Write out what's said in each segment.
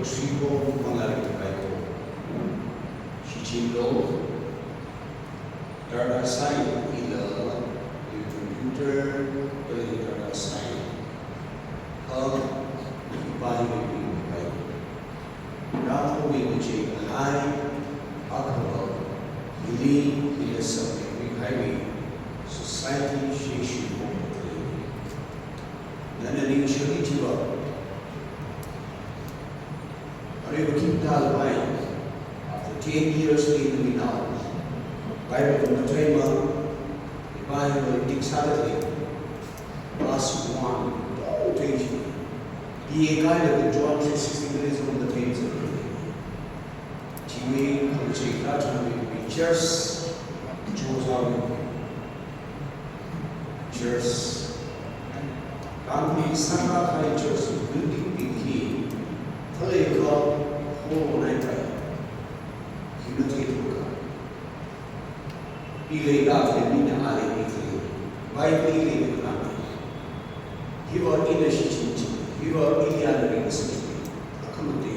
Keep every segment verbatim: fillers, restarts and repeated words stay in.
Shiko manglāli kapai ko. Shichinlo, darkar sāi ila, i computer, kala darkar sāi. Kha, ipai ipai. Rākhawui ngachei kahai, akhava, hili, ila submit mikahaiwui, society sheshu ko. Nana ningshili chiva. Aruiva khipta lapai, after ten years li naminao, Bible kamathei ma, Bible tik sāda lei, class one, tong twenty. B A kailaga John three sixteen kali zong mathei zong. Chiwui, khamachei kachangwui, church, church. Tangkhul sākahai church building bing hi, khalei kha, ho nai pai. Hi matheithuka. Ilei da khalei mina alei mi khalei. Bible ilei mi khalei. Hiva ina shichin chi. Hiva ili ana ringsa chi. Akhamate.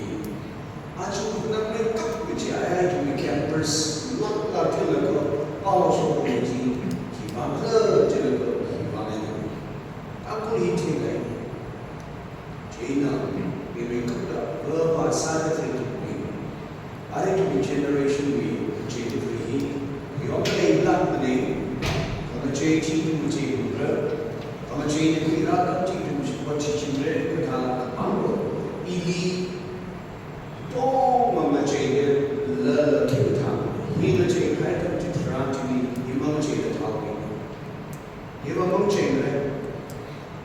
Achu nang mai kap mi chi ai ai mi campers. Lak lak thila ko. Pao shok mi chi. Hiva khala thila ko. Hiva ngai. Akul hi thila. Chieina, iwui kapta, vāva sāda theithupi. Arui generation wui, generation wui, yonglei lākmane, khamachei chi, khamachei hungra, khamachei ni kuira, kam chi, khamachei chi, khamachei chinre, kathāla kapanglo, ili, tong mamacheida, lala khithang, hi machei khai kam chi tharan chili, hi mamacheida thāpi. Hiva mamacheire.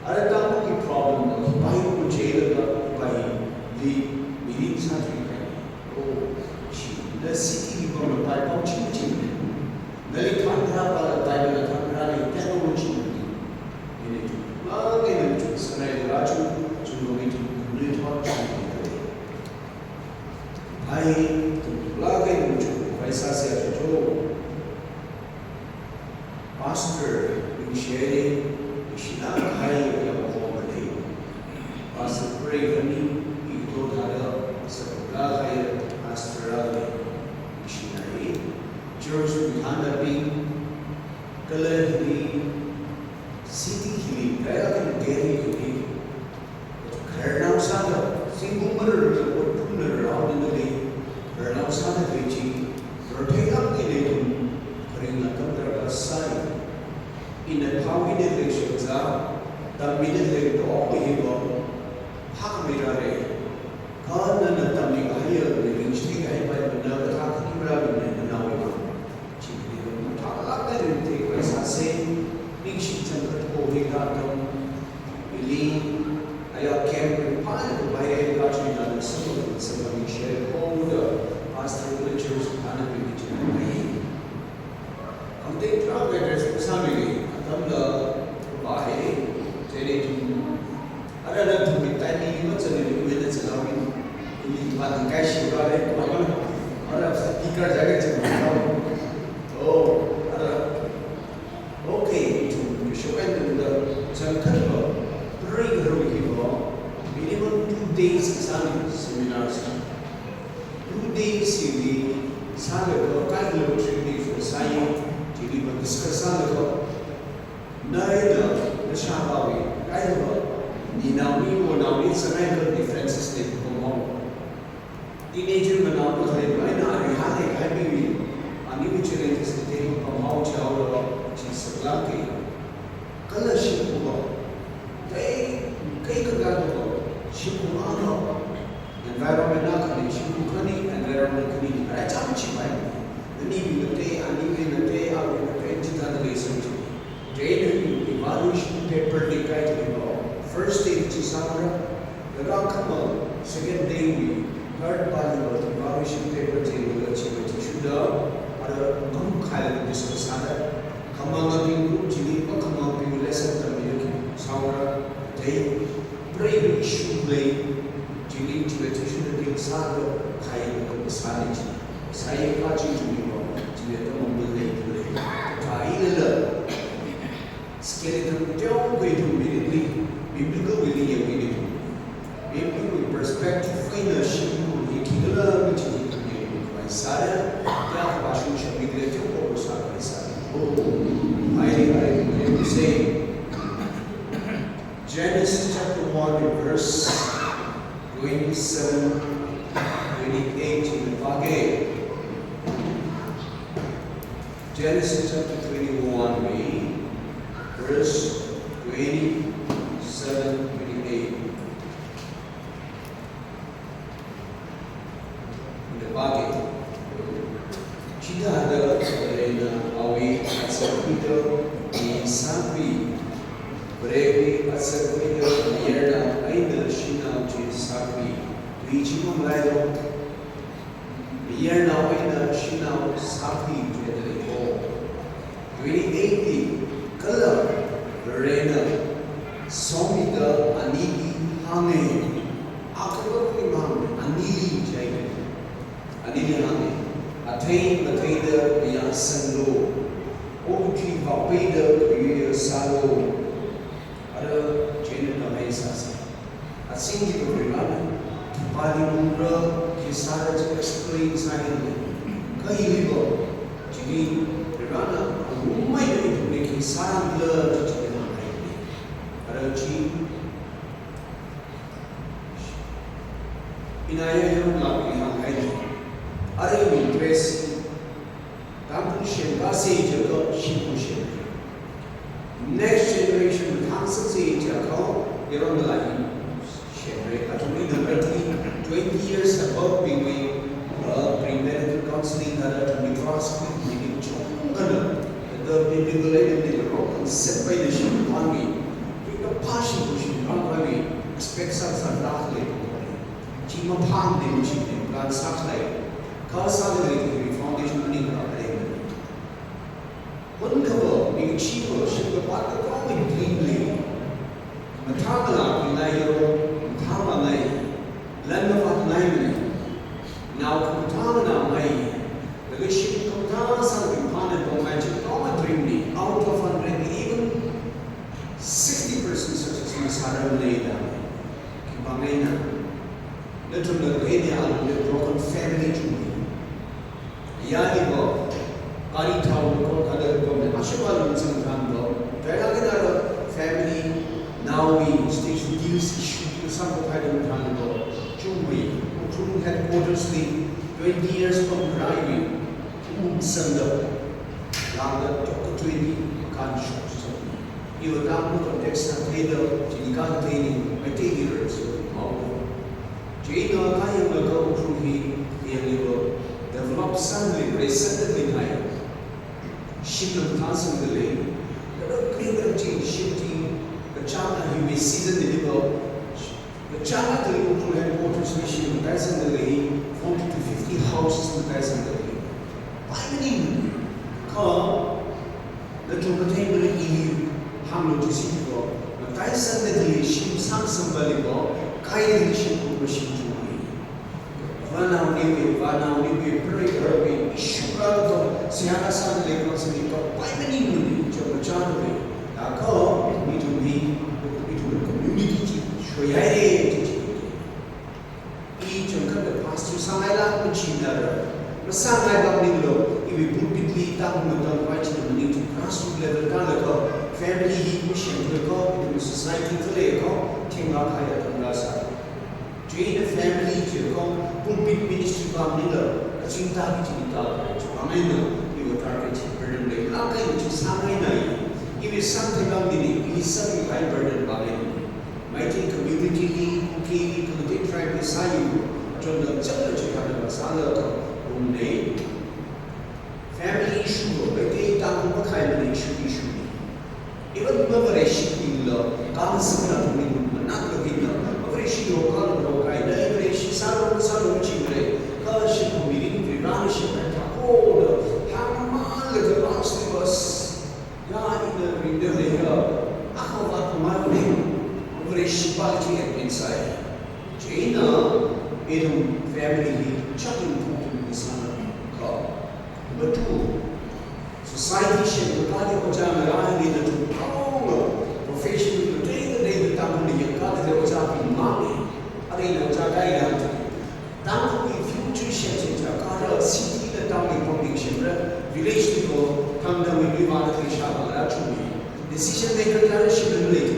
Ara tangkhulwui problem no, hipai macheilaga, hipaili, mirin sāthuipai. Oh, chi, na city li bamla pai pao chingching. Nali thangra pala, Bible la thangra ni technology ni. Ini tu, ma ke na chu, sanai la chu, chu no mi tu, ni thot chu ni. Hai, tu, la ke na chu, pai sa sia chu. Pastor, ningshili, ningshina kahai yangkho malei. Pastor pray kani, ito thada, sabla kahai, pastor ali, ningshinai. Church wui thanabing, kala hili, city hili, kaya kan Delhi hili, Khararnao sāda, singbung mararla, otpumna rao nana lei, khararnao sāda lei chi, rarthei lam ki lei tum, kharing la kam darkar sāi. Ina phāmida lei shokza, tammida lei to hiva, phākmeira lei. Kha nana tammi kahaiya, ringshi kahai pai, na kathā khanimra, na nana wui ma. Chili mathālāk eina ringtheikhavai sāsa, ningshi changkhat ko hikha atam, ili, aya camp ringphālāk eina khavai kachina sāma, sāma ningshi ko da, pastor kala church thanabing china mai. Khamtei tarākha address sāmili, atamla, ba he, chili tum, Ara na thummi timing ma chani ni mena chalawi. Ili pa ni kai shi ra re ko ma. Ara speaker jaga chani. Oh, ara. Okay, thummi shokan da changkhat ba. Break ru hi ba. Minimum two days sāni seminar sā. Two days hili sālaga kai lo three days lo sāya. Chili ba discuss sālaga. Naina, nashāvāwui, kaihava, ninao ni, wonao ni, sangai kha differences leipamhao. Teenager manao khalei, naina arihā leikahai miwui, aniwui challenges leipamhao chaola, chi saklāka. Kala shimkhurva, kai, kai kaka kava, shimkhur akha, environment akha ni, shimkhur khani, environment khani, arai chāmchipai. Nani mi nate, ani mi nate, awui nate, chithāda leisang chi. Day evaluation paper li kai tali ba, first day chi sāra, laga khamal, second day wui, third pa li ba, evaluation paper chi laga chi ba chi shuda, ara ngam khai laga discuss sāda, khamangabing group chili, makhamangabing lesson tammi laga sāra, day, pray issue lei, chili chi ba chi shuda ding sāda, khai laga sāda chi. Sāya kachi chungli ba, chili atam mamlei thulei. Kathā ilala. Skeleton teokha ithum minute li, biblical way li yangmida ithum. Biblical perspective eina shim Genesis chapter one and verse twenty-seven, twenty-eight in the Bible. Genesis chapter twenty-one, verse twenty-seven, twenty-eight. Ina pāke. Chithāda Varena awui atsakhuida mi sākhui. Varewui atsakhuida mayarnao eina shanao chi sākhui. Tui chi mamalailo. Mayarnao eina shanao sākhui jida leiko. Twenty-eight li, kala Varena somida anili hānga. Akha kha khuimang, anili jai. Anili hānga. Athei matheida mayāsanglu. Okathui vāpeida khuiya sālu. Ara chieina tamei sāsa. Azingli Varena, khipāli ungra, khi sāra chi explain sāhaira. Kha hiliva, chili Varena, alungmeida ithumli khi sāranglala chi chili hānghaira. Ara chi, ina yaronlakhali hānghaira. Ara interest Tangkhul semkasei jiakha shimkhur semra. Next generation mathāngasaksei jiakha yaronla hi semra. Athumli number three, twenty years above bingwui, uh, premarital counseling thāda athumli class meeting chungkha na, the biblical eina the wrong concept paida shimkhur pāngmi, kaphā shimkhur shimkhur pāngmi, expect sāsāda lei. Chi maphāmana, machina, plan sākhalei. Kha sāda lei, foundation maningla lei. Hunkhava, mi kachiva, shimkhur pāngda kong in dream lei. Mathāmala kingai yaro, mathāmala ngai. Lan mavātngaimana. Nao khamathā nao ngai. Laga shimkhur pāngda sāda phāna tongmei chi tongmei dream ni. Out of hundred, even sixty percent success masārarmana da. Khipāngaina. Nathumna kahaina alungli broken family chungli. Yāliva, gari thao ko kada ko me ashaba lungzing thanva. Kaila kida family naowui station deals issue ki samphang khaida thanva. Chungwui, Ukhrul headquarters li twenty years pamkharaiwui, um sangda, lāngda tokathuili kan shok sangda. Iva Tangkhul context na theida, chili katheini, Meiteili rarsa, maoda. Chieina kayanglaga Ukhrul hi, yanglaga, develop sānglei, present lei ngai. Shimla mathāsangda lei. Kada kri kada chi shim chi, kachāng hiwui season niliva. Kachāng athumli Ukhrul headquarters li shim mataisangda lei, forty to fifty houses mataisangda lei. Pai maning, kha, nathum matheimara ili hānglu chi siko, mataisangda lei shim sāngasakva leiva, kaili shim kumva shim chungli. Vānaoniwui, vānaoniwui, preirawui, ishura to, siyana sāda lei kong sini kapai maning muni, chomachāwui. Ako, ithumli, ithum community chi, shoyai re, chi chi. I chungkha pastor sāngaila, machinara. Masāngai bang ninglo, iwui pulpit li, tang matang pai chi maning chi, grassroot level kala ko, family hi, mission ko, ithum society kala ko, thinga kaya tangla sā. Chieina family chi ko, pulpit ministry bang ningla, aching ta ki chi ta, chi bang ningla, iwui target chi burden lei, la kai chi sāngai nai, iwui sāngai bang ni, iwui sāngai burden bang ni. Meitei community li, Kuki li, Kuki tribe li sāyu, chonda chonda chi hana sāla ko, um nei. Family issue lo, Meitei Tangkhul makhaimana issue, issue ni. Even Mavareshi bingla, kang singna bingla, manakla bingla, Mavareshi lo kala lo kaina, Mavareshi sālo, sālo chingre, kala shimkhur mirin, Varena shimkhur thako da, hāngmalaga last was, ya ina ringda leiya, akha vātngaimana, Mavareshi pali chi admin sai. Chieina, ithum family hi, chatun putun sāna, ka. Number two, society shimkhur kali ojā ngarāli nathum katonga, profession katonga, katonga Tangkhul li yangkali ojābing mangli, arui ojā kaila. Tangkhulwui future shimkhur chi kala city la town li pambing shimkhur, village li ko, tangda wui wui vāda kli shāvāla chungli. Decision maker kala shimkhur lei tu.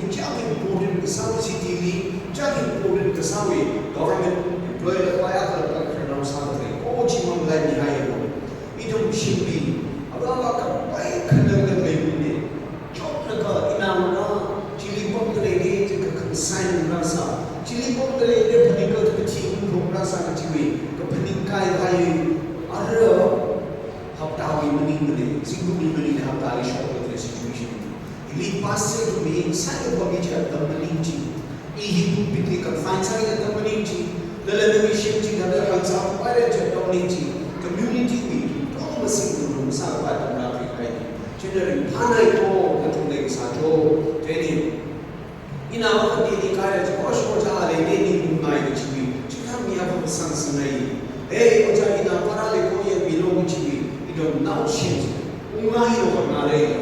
hi chiyākha important kasāwui city li, chiyākha important kasāwui government employee la paya kala pa kharnam sāda lei. Ko chi manglai ni hai no. Ithum shimli, ava ava kapai khanang da lei ne. Chokna ka ina mana, chili pamda lei ne, chika consign rāsā. Chili pamda lei ne, phaning ka kathi phok rāsā kachiwui, kaphaning kahai, ara, haptawui maningmana, zingkumwui maningmana, haptali shokda lei situation. Ili pastor mi, sāda pami chi atam maning chi. I hi pulpit li confine sāda atam maning chi. Lala nami shim chi, lala hangsa pare chi atam maning chi. Community wui, tong masing rum sāda atam rākahai ni. Chieina ringphānai ko, nathum leng sā cho, training. Ina ava kati ni kaya chi, o shokcha lei ne ni ngai kachiwui. Chithang mi ava kasang sangai. Hey, oja ina para lei ko yangmilo kachiwui. Ithum naoshin. Ungai lo hotnare lo.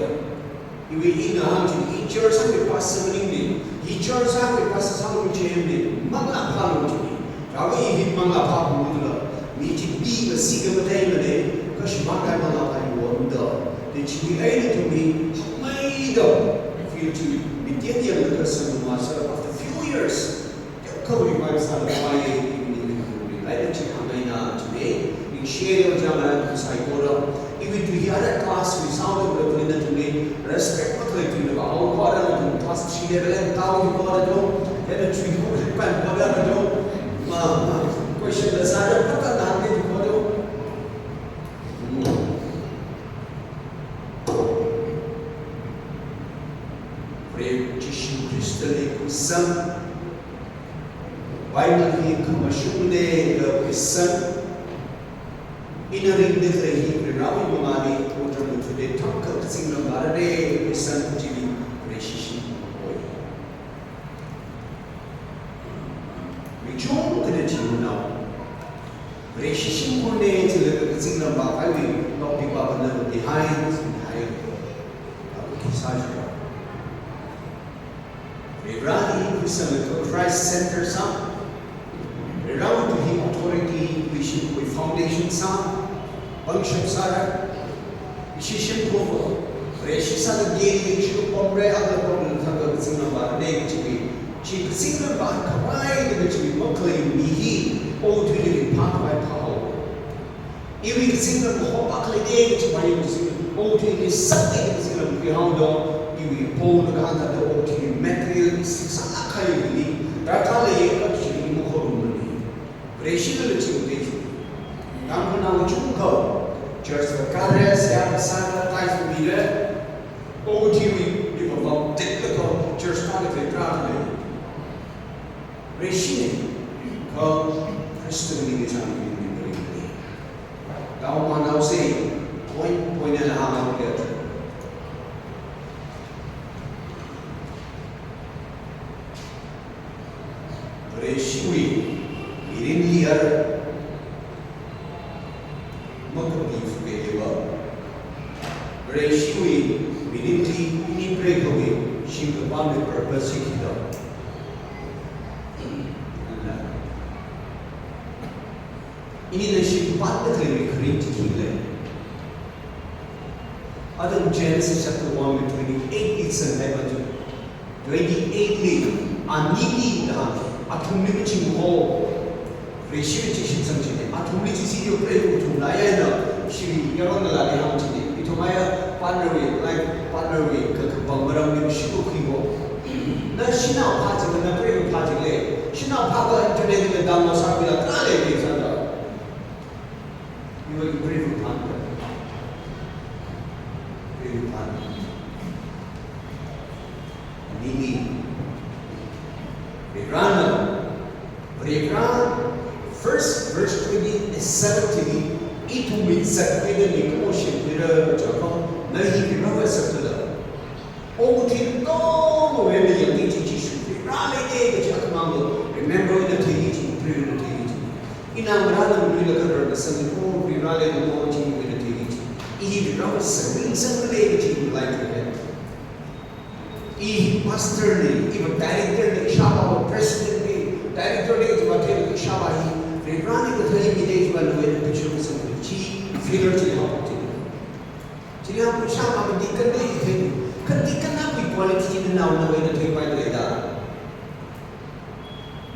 Iwui ina hāng chi, i church sāwui pastor maningmana, i church sāwui pastor sālu chemna, manglā phālu chi. Kha iwui hi manglā phālu la, mi chi bi ka si ka matai mane, kashimān kai manglā phālu wanda. De chi mi ai na to mi, hakmai da, feel chi, mi tian yang ka sālu masa, after few years, kawui pai sāda pai, iwui ni kuri, ai chi hāngngai na chi ne, ningshi yo jang na saikora. Iwui tui hi ara class wui sound of the tui na tui ne, respect pa tui tui na ba, au pa ra na tui class three level and tau tui pa ra tui, ya na tui ko ri pan pa ra tui. Ma, ma, question la sāda pa ta na ne tui pa ra. Pray Jishu Khrista li kusang. Bible hi khamashung ne da question. Ina ringda lei hi Prohowui mangāli otram muthuda thangkha kazingramli vāra da question chili Proho shishim hoi. Mi chungkhana chimuna. Proho shishim kone chila kazingramli vākahaiwui topic va behind, behind. Aku kisā jira. Vareli Christian to Christ Center sā. Varewui authority, bishop wui foundation sā, bangshap sāra. Ishi shimkhur, Vare shisāda gei leishu pamre, akha pamre thāda kazingramli vāra ne kachiwui. Chi kazingramli vākhavai da kachiwui makhalei mi hi, o tui ringphākhavai phāhao. Iwui kazingram ho makhalei de kachi mai kazingram. O tui ni sak de kazingram khuihaoda, iwui po na kahāng thāda o tui materialistic sālāk kahai ni, darkar lei kachi ni makhorumana. Vare shina lei chi de chi. Tangkhulnao chungkha, church la kāre, seihā kasā la, tithe mire, o tui ni, ni va va tek la ko, church kāda khalei tarākha lei. Vare shina, kha Christian ni ni chang ni ni ni ni. Dao manao se, point, point la hānga kya. Vareshiwui mirinli ara makapi fuke leva. Vareshiwui mirinli ini preikhawui shimkhapamwui purpose hi khida. Inina shimkhapamda khalei kharing chi khi lei. Atam Genesis chapter one verse twenty-eight li zanghaida. Twenty-eight li, anili da, athumli kaching ho. Reshi chi shitsang chine. Athumli chi si yo preiva ithum laiya na. Shiri yaron la le ham chine. Ithum aya partner wui, life partner wui, ka, kapang maramli shi ko khuiwo. Na shanao phā chi, na preiva phā chi le. Shanao phā ka internet li download sākhuila ka le ke sāda. Iwui preiva phā. Preiva phā. Anili. Varena. Varena. First verse twenty-seven chili, ithumwui zatkhuida mikumo shimkhuira kaja ko, na hi Varewui zatkhuida. Okathui katonga wui mayang chi chi shu, Vare leida kaja khamanglo, remember ina thei chi, preiva ina thei chi. Ina Varena manuilakha rarkasang, oh, Vare leida mo chi ina thei chi. I hi Varewui sangring sangring leida chi, like that. I pastor ni, iva director ni, ishāvā president ni, director ni, iva thei ishāvā hi, Varena kathei mi dei iva nawui picture sangring chi, figure chi hao chi. Chili hao ishāvā deacon ni, thei, kha deacon nawui quality chi naona wui na theipai leida.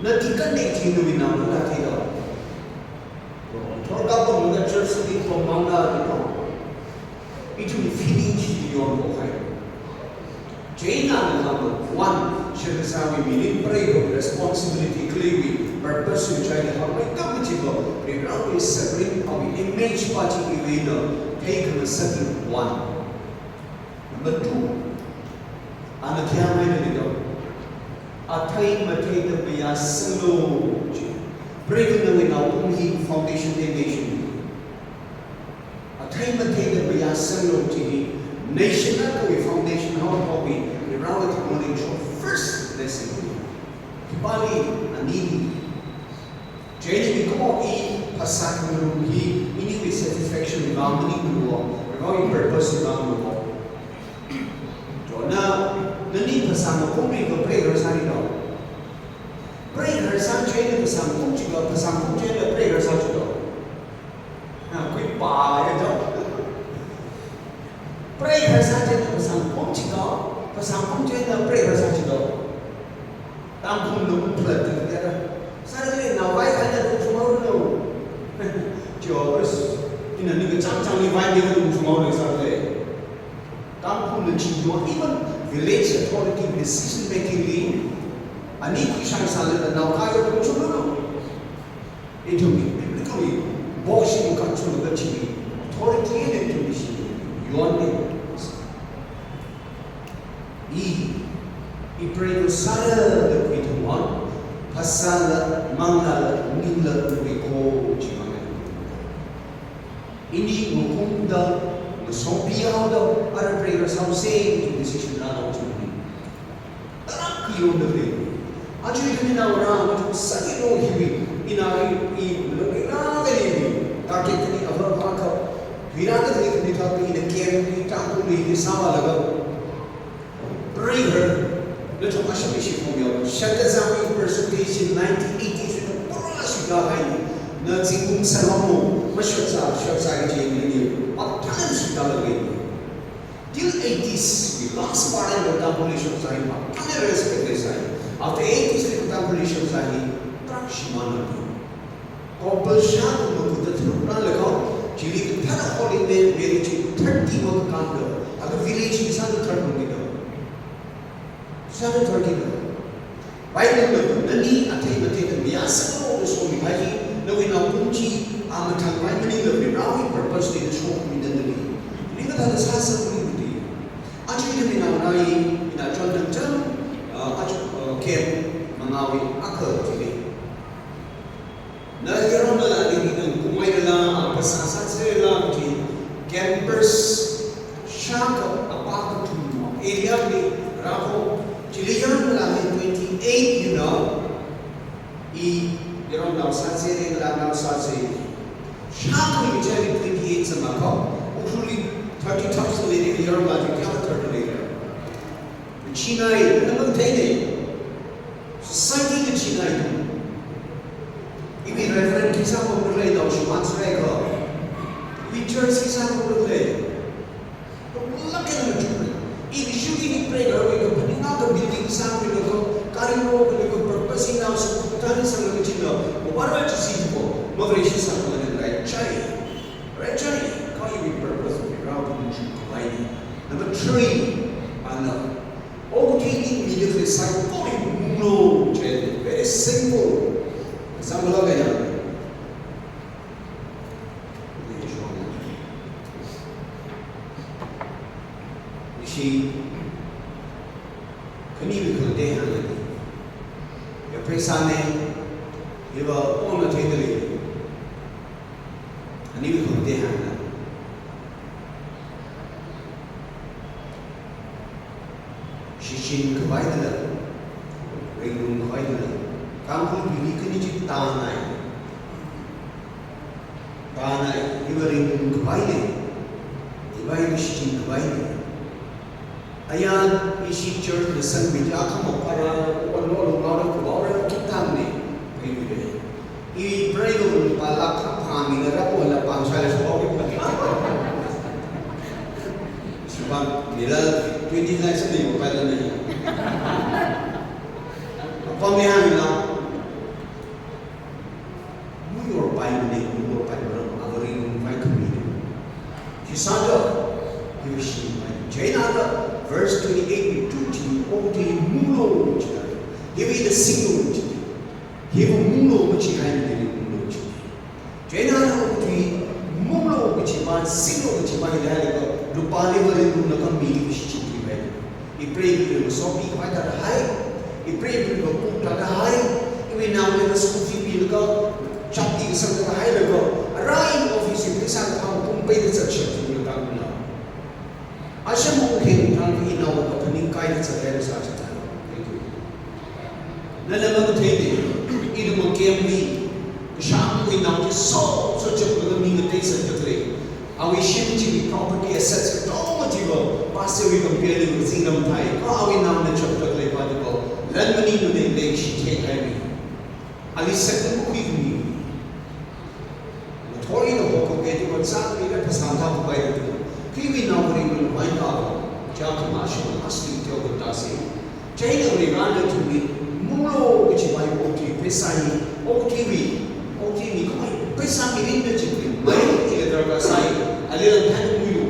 Na deacon ni chi nawui naona theido. Thor kapam na church ni compound la ni ko. Ithumwui feeling chi yonko hai. Chieina na hāngda one, shakasāwui mirin preiva responsibility khaleiwui purpose wui chieina hāngmei kamachiva, Varewui sangring awui image pa chi iwui eina theikhangasak one. Number two, ana khayāngmei na ni do. Athei matheida mayāsanglu chi. Preiva nawui naopum hi foundation ni nation. Athei matheida mayāsanglu chi hi nation akhawui foundation haophokmi, Varewui thamonli shok first blessing. Khipāli, anili. Chieina mikumo i phasā khangarum hi, iniwui satisfaction vang maningmana, Varewui purpose vang mana. Chieina, nani phasā makumli ko preiva sāni do. Preiva sā chieina phasā makum chi ko, phasā makum chieina preiva sā chi do. Na, khuipā ya do. Preiva sā chieina phasā makum chi ko, phasā makum chieina preiva sā chi do. Tangkhul lung plat tu kara. Suddenly, na vai kha na lung chunghaolu. Chio, ina ni kachāng chāngli vai ni lung chunghaolu suddenly. Tangkhul na chi do, even village authority decision making li, ani khuishang sālala na kha ya lung chunghaolu. Ithumwui, ithumwui, boxing kachungkha chi, authority eina ithumwui shi, yonde. I, i preiva sāra da khuithumon, phasāla, manglāla, ningla, nuiko chi mang. Ini makumda, masongpi haoda, ara preiva sāsa, decision rāhaoda chi. Tarākha yonda lei. Aja ithumwui naongarā, aja sāki lo hiwui, ina i, i, lo ina kali ni, target ni ava pha kha, vira kali ni thāpi ina care ni Tangkhul ni ni sāvālaga. Prayer, na chong ashami shi form yo, shakazāwui percentage in nineteen eighties na pura shida hai ni, na zingkum sālamo, mashakzā, shakzā kaji ni ni, apam tharan shida lei. Till eighties, the last part of the population of China, kale respect le sai. After eighties, the population of China, trak shimān na tu. Couple shākha makuda tharuk rālaga, chili kathara Holy Ma-, Mary chi thirty makakān do. Aga village hi sāda thirty do. Sāda thirty do. Bible na, nani athei matheida mayāsanglu da somihai hi, nawui naopum chi, a mathangmei maningla Varewui purpose li da somida nali. Ning kathāda sāsanglu di. Aja ithumwui naongarā, ina chon dang chon, ah, aja, ah, camp mangāwui akha chili. Na yaron la ni nang kumai la, ah, phasā sāsela chi, campers shākha apā kathum area li rāhaowa, chili yaron la ni twenty-eight, you know. I yaron nao sāse, la nao sāse. Shākha mi chili twenty-eight sāma ko, Ukhrulli thirty thousand lei, yaron la chi kayākha thirty lei. Chinai, na mang thei ne. Society na chinai tu. Iwui reverend khi sāpam lei, nao shimān sārai ko. Iwui church khi sāpam lei. Pamlāk eina machuk. Iwui shuki ni prayer wui kaphaning akha building sākhuilaga, gari road khuilaga, purpose ina sākhuitani sālaga china, wara chi si Number three, ana okathui ningmida khalei saikora munglu jihaina. Very simple. Example akha yang. Ishi khaniwui khangatei hāngda, ya pheisāna, hiva ongna theida lei. Khaniwui khangatei hāngda, shichin khavai dala, ringlung khavai dala, Tangkhulbingli khani chi tānai. Tānai, hiva ringlung khavaina, hiva shichin khavaina. Aya, ishi church na sangmi ja khamapara, wan lo lo lo lo lo lo kitang ni, phaimira. I pray lo lo pala kha phāmina ra ko la pāng shāla shok ki pa. Shibang, mila twenty nine sa ni ko pa la ni. Apam ni hāngna. Muiyorpaimana, muiyorpaimana, ava ringlung khavai khamina. Khisāda, hiva shichinpai. Chieina da, verse twenty-eight wui tui chi, okathui munglu jida. Hiva ina singlu jida. Hiva munglu kachihaina, ringlunglu jida. Chieina da okathui munglu kachipa, singlu kachipa hila laga, lupāli va ringlunglaga mili va shichin khavai. I pray bing va sopi khavai tāda hai, i pray bing va cook tāda hai, iwui naoli va school fee pilaga, chapti kasang tāda hai laga, ara in office in pheisā kaphā pung peida zatshap thunglaga na. Asha mong kheng tang inao va phaningkaida zatlei sāchithei. Thank you. Nana makatheina, ina makhemli, kashāngwui nao chi so, so chapkala mi ngatei sāda khalei. Awui shim chili property assets katonga chiva, pastor wui compare li zingramthei, kha awui naona chapda khalei pa chiva, lan maningmana, leikashi theihaimi. Ali second makhuimi. Thorina hokhuki kaji wan sākhuida phasā thākhupai da. Khiwui nao ringlung khavai ta, chākhamashung asli teo kata si. Chieina Varena ithumli munglu kachipai okathui pheisā hi, okathuiwui, okathuimi khamei pheisā mirin da chili, mai ila darkar sai, alila thān muilu.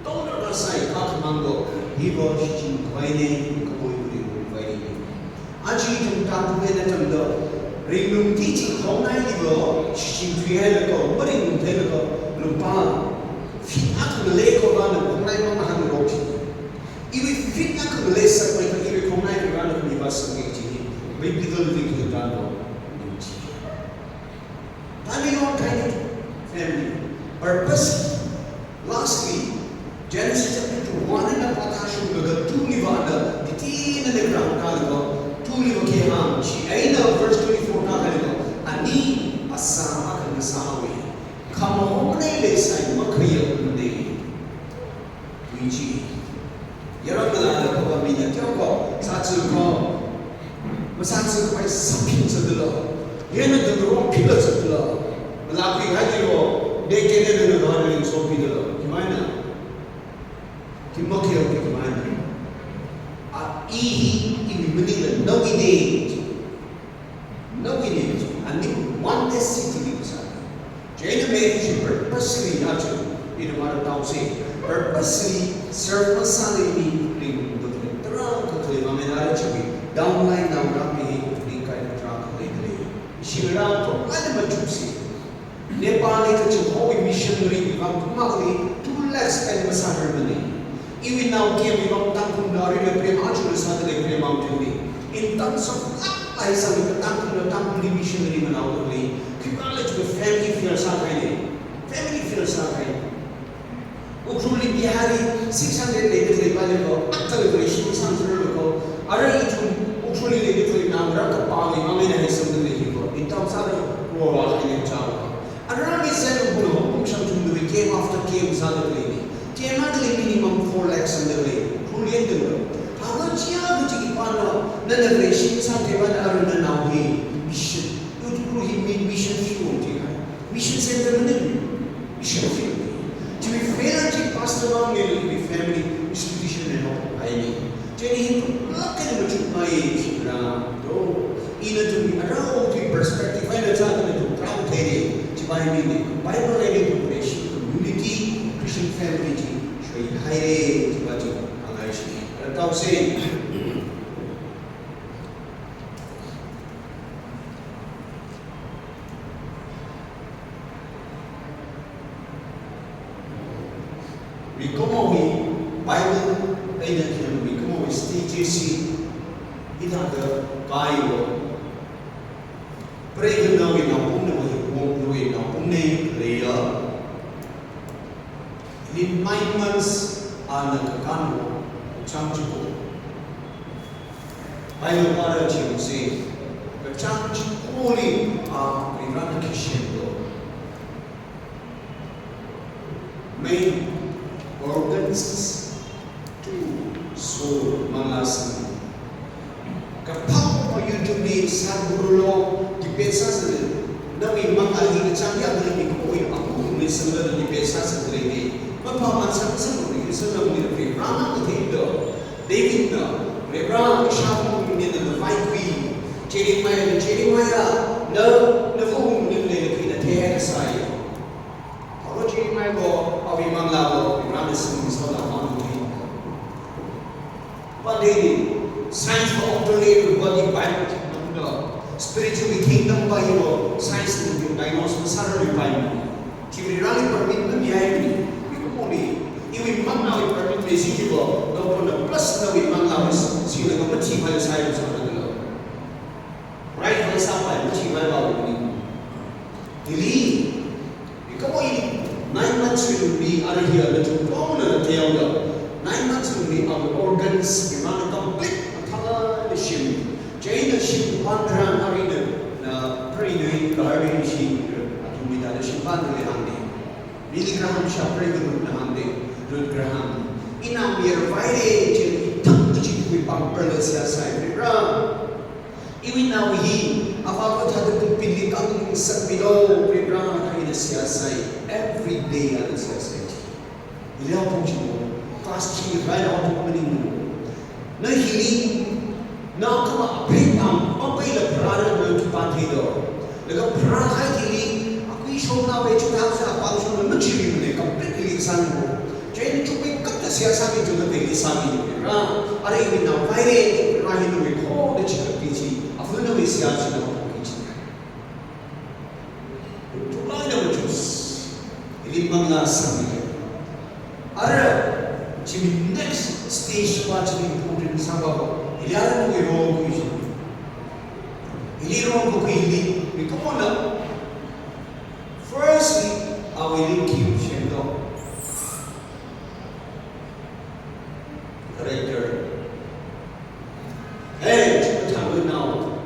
Tong darkar sai, kha khamang do, hiva shichin khavaina, khamui ringlung khavaina. Aja ithum Tangkhul eina tangda, ringlung ti chi khongnaili va, shichin thuihailaga, maringlung theilaga, lupā, feet akha ngalei kho vāna khongnai mang hāngarok chi. Iwui feet akha ngalei sākmei kha iwui khongnai Varena khami vāsangki kaji hi, biblical living hi dan lo, ning chi. Tani yon kaini, family, purpose, lastly, Genesis chapter two, one eina pātāshunglaga two li vāda, titi nana ground kālaga, two li vāki hāng chi, eina verse twenty-four kālaga, ani asā akha ngasāhaowa. Khamahomana leisai makhayakmana. Tui chi. Yaram ngalāla kho va mina teo kho, sātsu kho. Masātsu khavai sāphin sādala. Hina dudurong phila sādala. Malakhui hai dilo. Deke dena na vāda ringsopi dala. Khimaina. Khi makhayakki khimaina. A i hi, iwui maningla nawuina. Nawuina, ani one day city li sā. Chieina marriage purposely ya chu, ina mara tau se, purposely serve masāli mi ring dukle, tarākha khalei mamena ra chu, downline nao ra mi hi, ringkai tarākha khalei khalei. Shingra to, ana machup se. Nepal li kachungkhawui missionary mi vang kumakli two lakhs spend masāharmana. Iwui nao kia mi vang Tangkhul nao ri le prema chula sādalei prema thili. In terms of lakh lai sāli Tangkhul nao Tangkhulli missionary manao thili. Khipāla chu family fair sākahaina. Family fair sākahai. Ukhrulli Biharli six hundred leida khalei pali ko, akha le khalei shim sāngzarlu ko. Ara ithum Ukhrulli leida khalei nao ra kapā mi mamena hai samdalei hi ko. In terms of crore wa hai ne chao. Ara mi zan bun ho kum shang chungdui camp after camp sādalei ni. Camp akhali minimum four lakhs sādalei. Khulien dalo. Hawa chia kaji ipana, nana vei shim sātheiva na ara nanao hi. Mission. Utkru hi mi-, mission field jihaina. Mission center maning. Mission field. Chiwui failure chi pastor vang ni, iwui family institution ne no. Aini. Chieina hi pulak eina machukngai shingra. Do. Ina thumli ara okathui perspective eina chāda ina thum travel theida. Chiwui meaning, Bible eina ithum Christian community, Christian family chi. Haire, chiva chi, hānghaisei. Ara taosei. Mikumowui Bible eina khem mikumowui study chi, hithāda kaiwo. Preigahānawui naopamna, nawui naopamna leiya. Hili nine months ana kakānwo, kachāng chiko. Bible pāra chimse, kachāng chikoli a Varena khi shemdo. Main organs to soul, manglā sangmi. Kaphā pa YouTube li sāguru lo, debate sāsāda, nawui manglā hi kachāng yangli mikumowui apam mi sangda debate sāsāda leine. Maphā masang sāsāda sāsāda Varena katheido. Davidna, Varena, ishāvā mungli nana vaikhui. Jeremiahna, Jeremiah, na, navā mungli leilakha ina theikasai. Aro Jeremiah ko, awui manglā ko, Varena singmisāla mang thei. Pandeni, science ko, doctor li, body, biology, nangda, spiritual kingdom pa iwo, science li diagnose masārarui pa iwo. Chiwui Vareli permit mamihaimana, mikumoli, iwui manglāwui permit leisi chiwo, doctor na plus nawui manglāwui singlaga mathipailu sāilu sāda lo. Right, kala sāpai, mathipaipaimana. Hili, mikumowui nine months wui lungli, ara hiya nachung katonga theiyangda, nine months wui lungli awui organs, Varena complete mathālāk shim. Chieina shim pāng tharan arui na, na, preinuiwui garden chi, athumwui thāda shim pāng tharan hāngda. Billy Graham shapreiga Ruthna hāngda, Ruth Graham. Ina mirvai re, chieina ithang kachiwui pāng pharla seihā sāi, Varena. Iwui nao hi, avā kathāda pulpit li kāngasakmilu, Varena, kha ina seihā sāi, every day ana seihā sāi. Hili apong chimo, class three rai apong maningmana. Na hili, na kama apei pāng, apei la pharāra na khipā theido. Laga pharākahai hili, akui shongna wei chungda sa apāng shongna machirimana, complete hili sāngo. Chieina chukmei kapta seihā sāmi chungda hili sāmira. Ara iwui nao vaire, ra hi nawui khode chikatpi chi, afu nawui seihā china apong chi. Tulai na machus. Hili manglā sangmi. Ara, chimi next stage pa chimi important sāva ko. Hili ara nawui role khui chi. Hili role khui hili, mikumona. Firstly, awui lingkhim shemdo. Character. Hey, chikathāwui nao.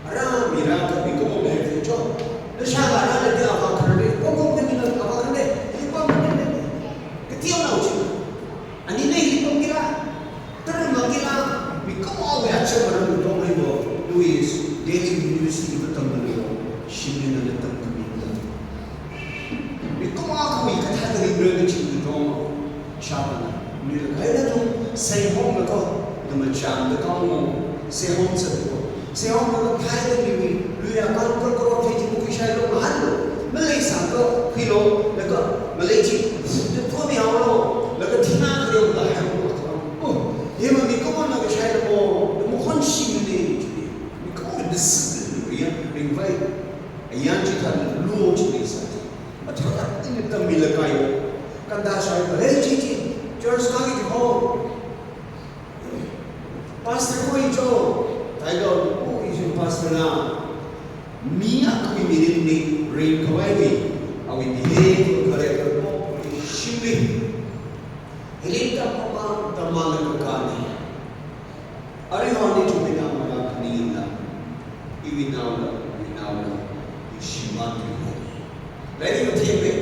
Ara mira ka mikumo behave cho. Nashāla ara ladi avā kharde, pom pom ni na avā kharde, hi pom ni ni. Kati nao chi. Ani ne hi pom kila. Tara ma kila. Mikumowui acham ara mutong haibo. Louis, Delhi University matamlo. Shimli na tamkhamida. Mikumo kawui kathā tari brother chi mutong. Shākana, nila kaila tung, seihomlaga, namacham da kaungo, seihom sāda ko. Seihomlaga kaila niwui, luya kan kor kor thei chi mukhi shailo, mahanlo. Malei sāko, khuilo, laga, malei chi, da thomi haolo, laga thina khayo la hailo. Oh, yema mikumona kashailo mo, da mukhon shimli, mikumona discipline, ringvai, ayan chithāda lo chili sā chi. Mathāda ina tammilaga yo. Kanda shai ba, hey, chi, chi, church kāki ho. Pastor ko icho, title ko icho pastor na. Mi akhawui mirin ni, ringkhavai ni, awui behavior, character ko, shimli. Hili tamma, tamma na kakāne. Arihon ni chupina mara kani ina. Iwui naona, iwui naona, ishimān tui hai. Lairik mathempe.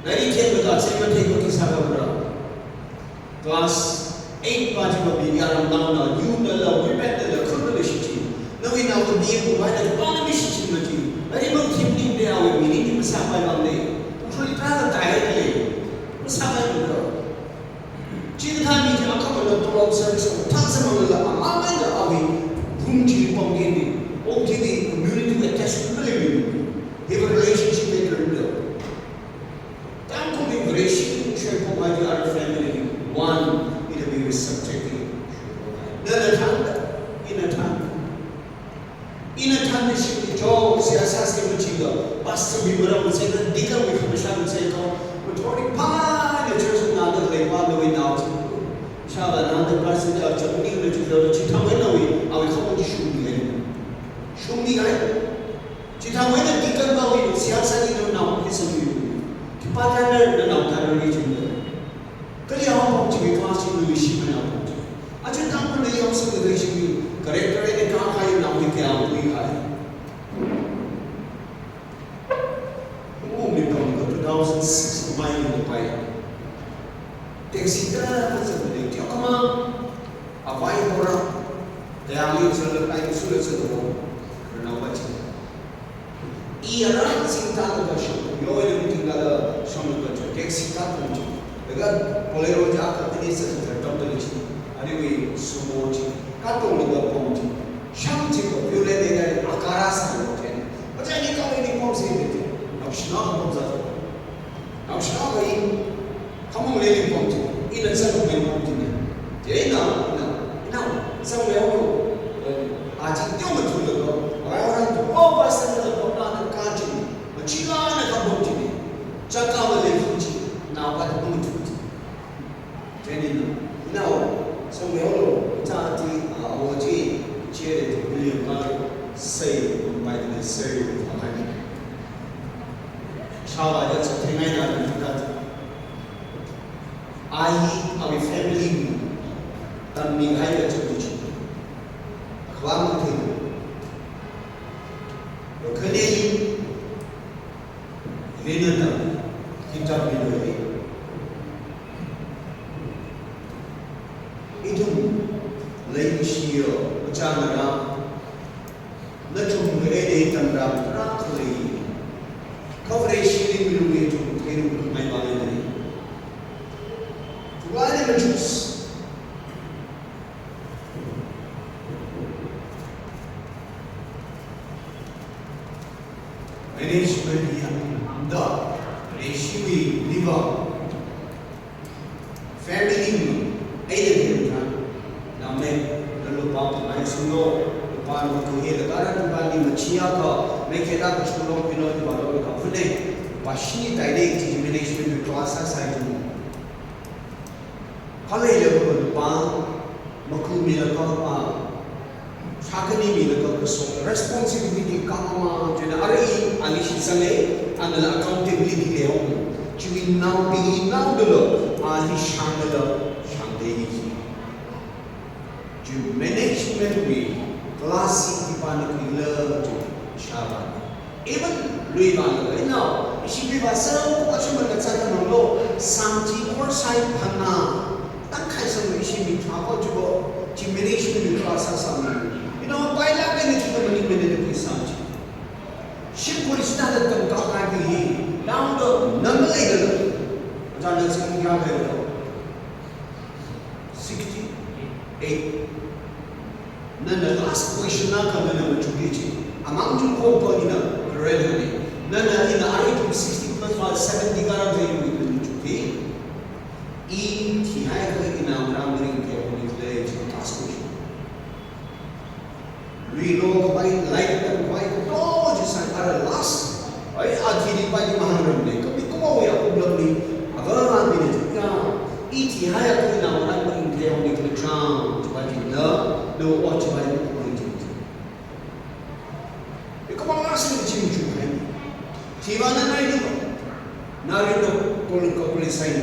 Lairik themda kathemda themda khi sāra mara. Class eight pa chi mabi yaram naona, yunala, wipetnala, khunala shichi. Nawui naona B A khavai na, pāna mi shichinla chi. Lairik mathemningde awui mirin ni masāpai bamde. Ukhali tara tai hai le. Masāpai bamde. Chikathā mi chi akhamala tolop service ko thāsāmangla amamala awui room chili pamkeni. Om chili community attachment maleilu. Hiva relationship maleilu. Tangkhul mi Vareshi shwe Chithāwui eina awui, awui khamong chi shungmihai. Shungmihai. Chithāwui eina deacon bawui, siyasa ni nao nao kisa mi. Khipā thāna nao nao thāna ni chim. Kali apong chi mi class chi mi shi ma nao apong chi. Aja Tangkhul ni yong sung de chi mi. Character ni ka khai nao ni kaya mi khai. Ungmi pam ka two thousand six mai ni pai. Taxi ta ta sa de ti kama. Avai bora. Dayang ni sa le pai su le sa do. Rena ba chi. I ara sing ta ka sham. Yo le meeting ka la sham ka taxi ka pam chi. Laga Bolero ja ka tini sa sa tam ta chi. Ari wi sumo chi. Ka tong le ba pam chi. Shang chi ko view le de ga akara sa lo chen. Pacha ni ka ni pom se de. Naoshina pom za. Naoshina ka i khamong le ni pom chi. Ina zan ko pom chi ne. Chieina, ina, ina, zan le o. A chi teo ma thu lo. Ara ara to o pa sa na pom na na ka chi. Ma chi la na ka pom chi ne. Cha ka ma le pom chi. Na pa to pom chi. Chieina, nao, song yolo, cha ti, a, o chi, chi le ti, William Lai, sei, bai de sei, a, hai. Shawa ya cha ti ngai na ni ta. Ai, awui family, tammihai ya cha ti. Khwa ma ti. Khane, Venata, kitab video hi. Ithum, leishiyo, pachānara, nachung eina tamra, ra khalei. Khavre shili milu ithum, theiru mai ba lei. Tuwa ne machus. Management hi amda, leishiwui liver, family mi, eina hi amda, name, na lupā pamai sunglo, lupā no kuhe la kara lupā ni machiya ka, me keda ka chulo pino ni ba lo ka phune, ba shi ni tai de, management mi class a sai tu. Khalei le ko pa, maku mi la ka pa, shakani mi la ka so, responsibility ka ma, jena ari, ani shi sale, anala accountability le ho. Chiwui nao bi nao dolo, ali shang dolo, shang de ni. Chi management wui class hi pa na kuila chi shaba. Even lui ba na ina, ishi lui ba sa, ashi man ka sa na lo, sam chi or sai phana, tang khai sa ishi mi tra ko chi ko, chi management wui class sa sa mi. You know, pai la ka ni chi ko mani mani ni sam chi. Shi ko ishi ta da tam ka ka ki hi, down the number le. Jana chi ya ka lo. Sixty-eight. Nana last question na ka nana machukki chi. Amount to call pa ina relevant. Nana ina ari to sixty plus five, seventy ka ra ve ina machukki. I thihai ka ina mara mari ke honi le chi last question. Lui lo khavai, lai katam khavai, kato chi sai, ara last. Ai, athili pai ni mahāngram ne, kapi kumo ya problem ni, aga la ni ne, ya, i thihai a kui na wana pa in kaya ni kachang, chi pai ni na, no, o chi pai ni kachang. I kamang last ni chim chu hai. Thivana nai ni mo. Nari no kol ko police sign.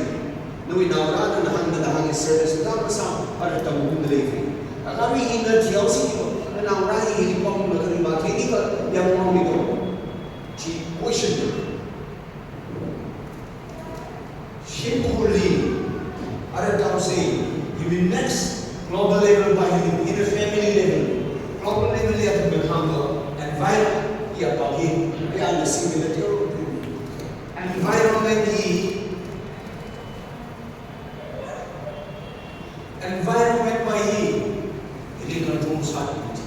Nawui naora na hang na hang service da masa para tam hum de lei. Akami hi na T L C ko. Na naora hi hi pong na kari ma ke ni ka yang mo ni ko. Chi question. Shimkhurli. Ara tau se. Hi next global level ba hi in a family level. Global level ya to become environment ya pa hi. Ya na similar. Environment hi, environment mai hi, hi control sāda.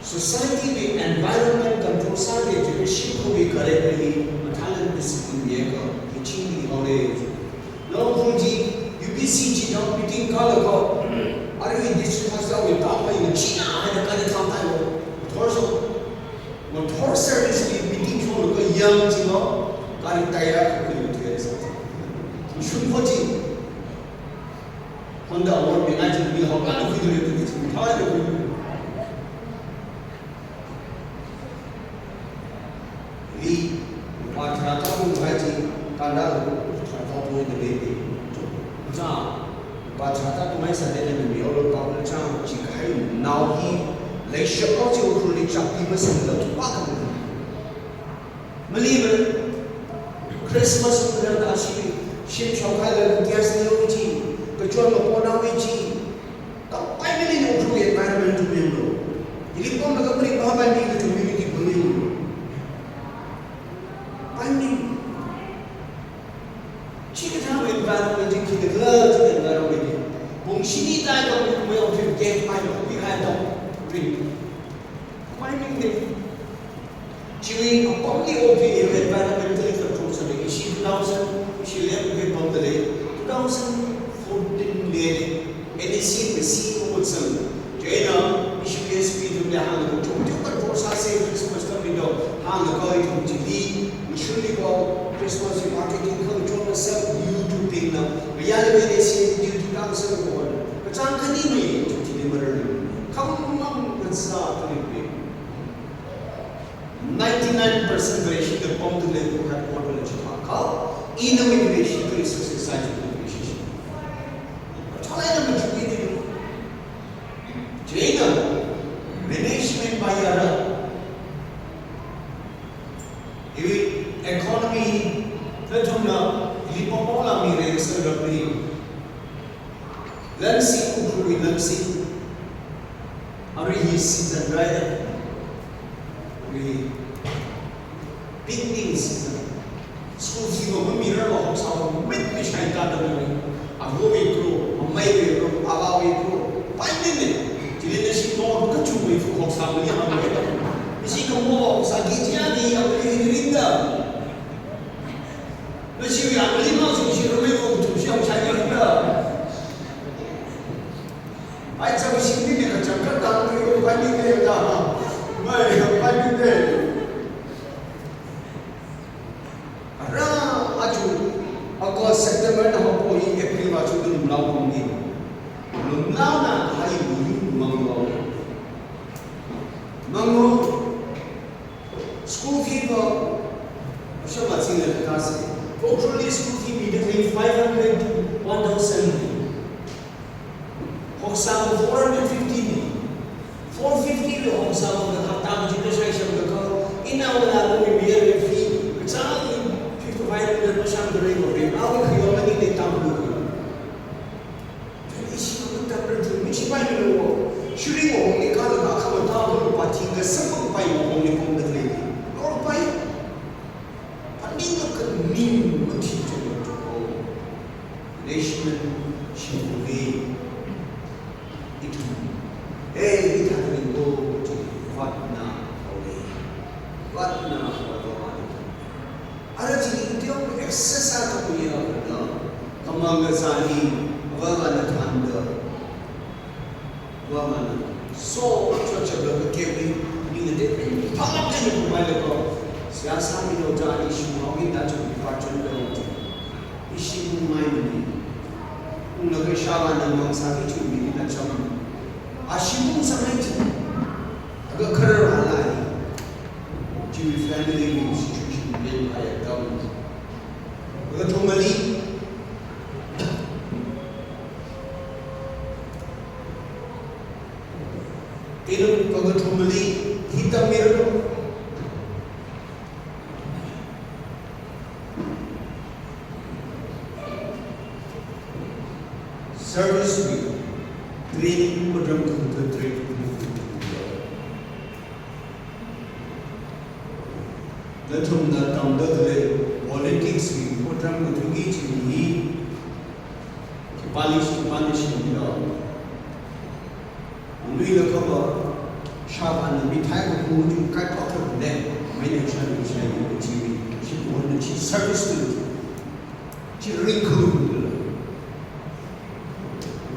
Society wui environment control sāda education ko wui correct mai hi, mathālāk discipline ye ko, hi ching ni ho le. Nong phung ji, U B C ji nong meeting ka lo ko, ari district hospital wui ta mai ni china hai da ka ni thang tai lo. Thor so, Motor service li meeting shong lo ka yang chi lo, kali tayar ka kali tayar sa. Shun pho chi. Honda award mi ngai chili mi hokla na khuidalei tu chi thai da khui. Li, lupā tharāda tung hai chi, kanda lupā tharāda tung hai dalei ni. Cha, lupā tharāda tung hai sāda lei mi, olo pa olo cha, chi kahainao hi, leishapao chi Ukhrulli chakpi masangla thupa kha. Mali mali. Christmas ungda da shi, shim shokhaila gas ni chi, kachon mapona wi chi. Kapai mili no Ukhrul environment to member. Ili pom na kamri pa pai mili community building. Pai mili. Chikathā environment, chikathā environment. Pung shini tai ka mui mui office game pai lo, pi hai to. Ring. Pai mili. Chiwui apamli opi environmentally control sāda, ishi two thousand, ishi eleven wui pamdalei, two thousand fourteen li NAC na C E O sāng, chieina ishi S P thumli hānglaga, chungchung control sāsa Christmas kaminda, hānglaga ithum chili, mashunli ko Christmas marketing khangachon sāsa YouTube bingna, mayāli NAC YouTube tang sāsa ko, kachāng khani mi, chili marar, khamang kasā tulik mi. Ninety-nine percent vareshi da pamdalei ko headquarter la chithākha, ina mi vareshi kali success sāi chi vareshi. Chalai na machukmi ni. Chieina management pai yara. Iwui economy, nathumna, ili papola mi reng sāra mi. Lamsi, Ukhrulwui lamsi. Arui hi season rai. Arui picnic season. School fee va mamirarla hoksāva mit mi shai ta da mi. Avawui kro, ameiwui kro, avāwui kro. Pai mili. Chili nashi no kachungwui fu hoksā mali amei. Ishi kamo hoksā ki chia ni amei rinda. Nashi ya mali ma su shi rumei ko tu shi hoksā rinda. Ai, chang shimli ni kachang katang ni, oh, pai mili da. Mai, pai mili. Ara, achu, August, September na haopo hi April va chu dun lau kong ni. Lumlaona hai lu yu manglo. Manglo. School fee va, asha va sing le kasi. Culturally school fee mi de five hundred to one thousand. Hoksā four hundred fifty ni. Four fifty le hoksā ka hapta ka jita shai sham ka ka. Ina wala ko mi biya le fee. Kachāng fifty-five hundred ma sham ka re ko re. Awo khiwa mani le tam ko. Ishi ko tam re tu mi chi pai lo. Shuri ko ni ka la ka ka ta ko pa ti ka sa ko pai ko ni ko le. Ko pai. Phaninga khaning mathi chungda chungko. Nation shimkhurli ithum. Eh, ithāda ringko chi vātna haole. Vātna haole. Ara chi ithum exercise kapuya na. Khamang kasā hi vāvāna thānda. Vāvāna, so, chotchot lo kakemi, mina de, phalak de ni kumai lo ko. Siyasa mi lo ja ni shumao mi da chot mi pa chot lo. Ishi mumai ni. Unglaga shavāna mang sāki chu mi na cham. Ashi mung sāmai chi. Aga kharar halai. Chi family mi situation ben kaya down. Aga thumali. Ina kakathumali, hi tammiranu. Service wui training program khuta training. Nathumna tamda khalei politics wui program kathum hi chi hi. Khipāli shi, khipāli shi ni lo. Lui la kaba, shavāna mithai kapu ju kai pa kapu le, mai ne sha ni shai ni chi, shi pu na chi service tu. Chi ring khu.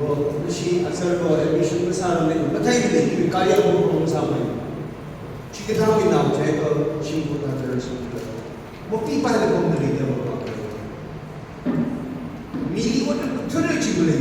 Ro, shi azar ro admission kasā le, mathai le, kaya ro ro sāmai. Chikathā mi nao chai ko, shimkhur ta tara shimkhur. Mo pi pa le ko mali de mo pa. Mili ko tu thura chi mali.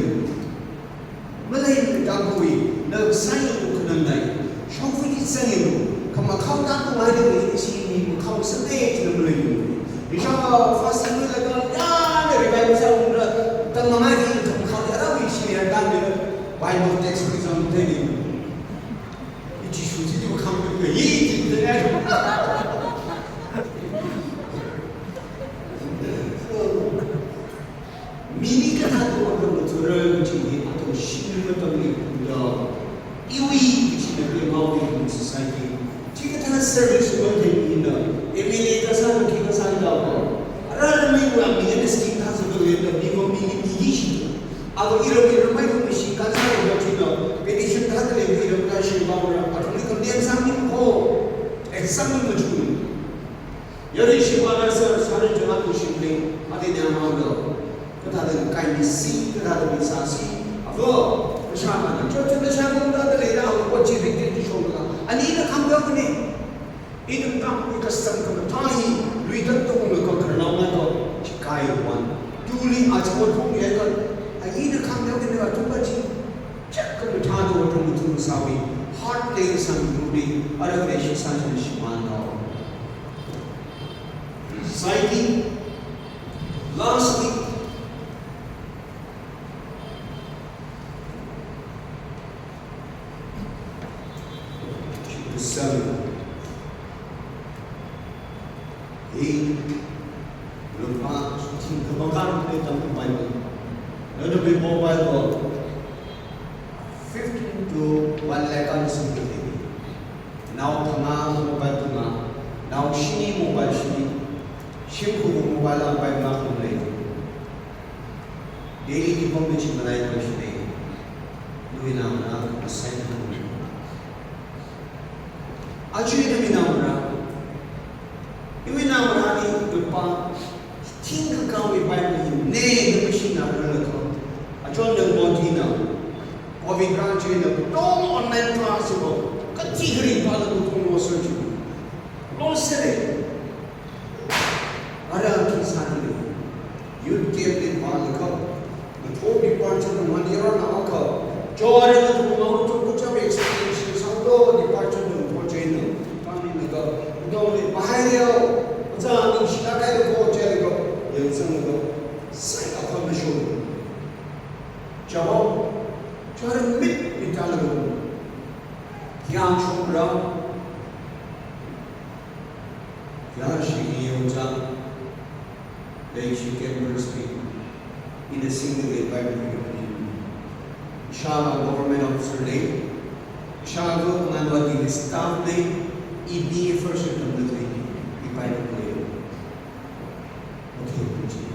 Mathura kachi hi athum shim matamli kumda, iwui kachina pe mau de society. Chikathā service lo de ina, M L A kasā, khi kasā da ko. Ara ramei wa mi ne scheme thāsā ko le da mi ko mi ni di shi. Ava iram iram mai ko shi kasā ko china. Petition thāda le iram kashi ba ra. Athumli complain sāmi ko. Exam machun. Yari shimana sir, sir jana ko shimli, adi nyamang do. Kathāda kaini si, kathāda misāsi. Avo, kashama na, cho cho kashama na da le da, avo chi rikte di shong da. Ani na khangda kuni. Idum tam kui kasam kama thai, lui tan to kama ko karnam na ko, chikai wan. Tuli a chama thong ye ko, ani na khangda kuni wa thumba chi. Chak kama thā do thum thum sāwi. Heart le sāmi tuli, ara le shi sāmi shimana. Society, lastly, seven. Hi, lupā, thingkha bangkar pe tam Bible. Nana pe bo Bible. Fifteen to one lakh and something. Nao phangā mobile phangā, nao shini mobile shini, shimkhur mobile a pai ma kum lei. Daily ni pom de chim malai pai shini. Lui nao na assign hang. Achu ina mi nao ra. Iwi nao ra ni gapa. Thingkha kawui Bible hi ne, ne machine na rālaga. Achon nang bot hina. Covid rāchina, tong online class bo. Kathā kari pālaga tong lo search. Lo sere. Ara khi sāni le. Youth camp li pālaga. Kathā departure na mani rāna ka. Jore na tong lo to ko cha experience sālo departure na ko chena. Kami na ka. Dong le bahai leo. Za ni shina kai ko che ko. Yang sang ko. Sai ka pa na shu. Jawab, jawab mit mit ta lagu. Yang shukra. Yang shi yang ja. Then she can speak in a single day Bible. Shaba government officer day. Shaba Anganwadi staff day. E B A first year complete day. Bible day. Okay, okay.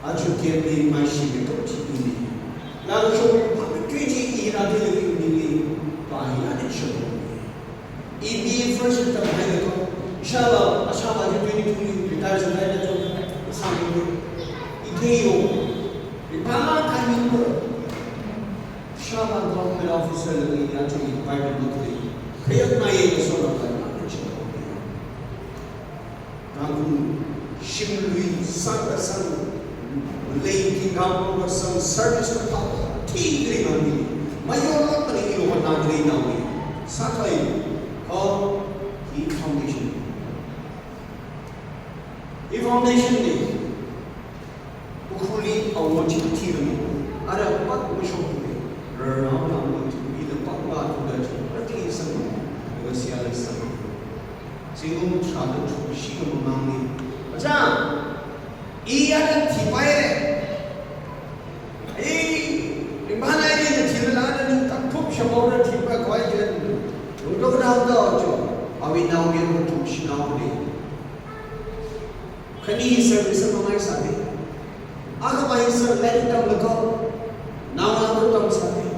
Achu kemi mai shi me to chi ni. La cho pa me tui chi i ra de ni ni pa hi na de cho. E B A first year tam hai de ko. Shala, ashaba de twenty twenty retire sa hai de cho. Sa ni. I the yo. Ri pa ma ka ni ko. Shaba government officer le ni ya cho ni pa de ni ko. Kaya na ye so na pa na cho. Tangkhul shimlui sākasang, malei thingkha pokasang, service kaphā, thingri ngami, mayor lok mani ilo hotnadri nawi, sākai, ko, hi foundation. Hi foundation ni, Ukhrulli awo chithirami, ara pak mashokmi, rarnao na awo chithirami, ila pak ba thuda chi, rati sang, negotiate sang. Singum thrada thushi mamangni. Acha, iya na thipai re. Ai, imana ini na thila na ni tak thup shabau na thipai koi jen. Rudo na da cho, awui naomi na thushi naoni. Khani service mamai sāni. Akhamai sā lairik tamlaga, naola tam sāni.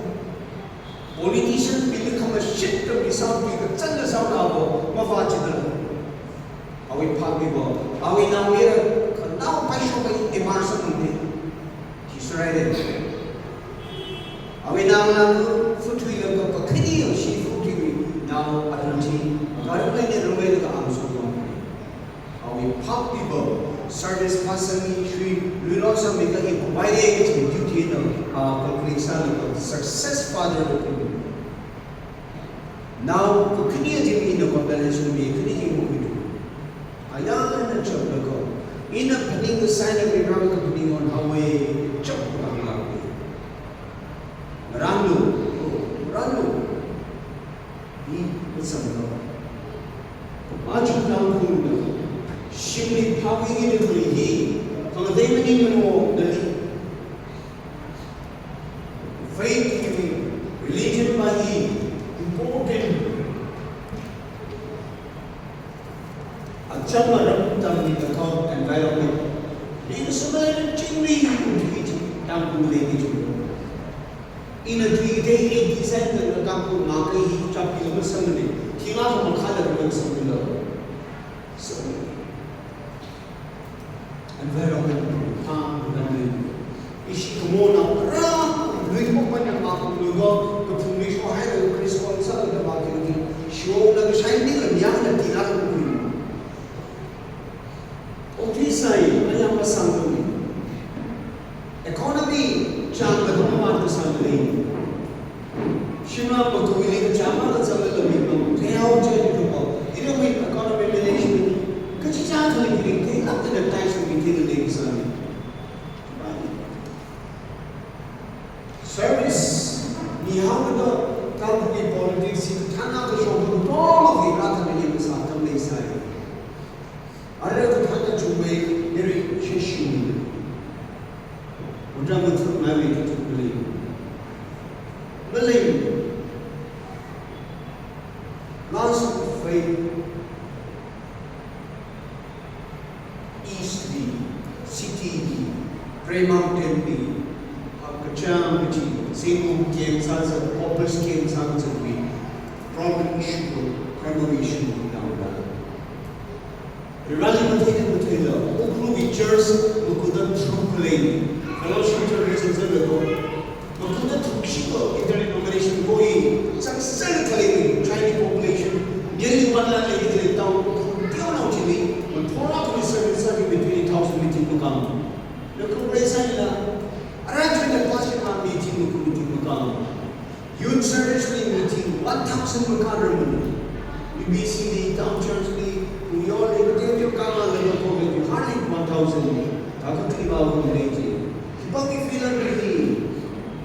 Politician bili khamashit kami sāpi kachāngna sānabo, mavā chidala. Awui phāmibo, awui naomi ra, khanao paishoka immersion ni. Israel. Awui naola futui laga pakhani shi futui nao atanchi, agarum laini rumai laga amsong. Awui phāpibo service pastor ni shui luilo sāmi ka i kubai de ki duty na, ah, complete sālaga success father to be. Now, kakhani jing ina compilation mi khani jing mo kuitu. Aya na chok na ko. Ina phaning ka sign of Abraham ka phaning on highway chok na ko. Ranu, ranu. Hi, kusang ko. Machuk Tangkhul na, shimli phāwui ni tuli hi, Khangatei maningmana nali. Faith hi, religion pa hi important. Acham aram tamli kathok environment. Ina sumai chingri ungki chi, Tangkhul lady chi. Ina tui dei eighty cent na Tangkhul ma kai hi chapi lama samani. Thila kama khala lama samani. So, environment, ha, environment. Ishi kamonao, ra, lui mo panya ma kum lugo, kaphung ni sho hai lo, Chris Paul sa lo da ma ki ki. Sho na ka shining la, yang na tila ka kui. Office ai, ayang masang kui. Economy, chang la kama wan kasang lei. Shimla matuili kachama kazang lei mi pam, payao chai ni pam. Ina wui economy management, kachichā thali kiri, kei lak tena tai shu mi tena lei kasang. Service, ni hao na, company politics, si thana kashok, tong of the rata ni sa, tam lei sai. Arui kathāda chungmei, iri sheshu. Ujang mathut ngai mei kathut mei. Malei. Last of faith. East li, city li, Grey Mountain li, hakachang kachi, Zengum kem sāsa, Corpus kem sāsa wui, problem issue ko, primary issue ko, down da. Rali mathei matheila, Ukhrulwui church, makuda through khalei, fellowship church zangzang ko, makuda thukshi ko, interdenomination ko hi, success khalei, Chinese population, nearly one lakh lei khalei town, Ukhrul tiao nao chili, mathora ko service service between thousand meeting ko kam. Local place ai la, ara china pastor ma meeting ko meeting ko kam. Youth service li meeting one thousand makar raman. U B C li, town church li, New York li, kate kate kama la ko le, hardly one thousand li. Kaka kali ba ko le ji. Kipang ki fill up li,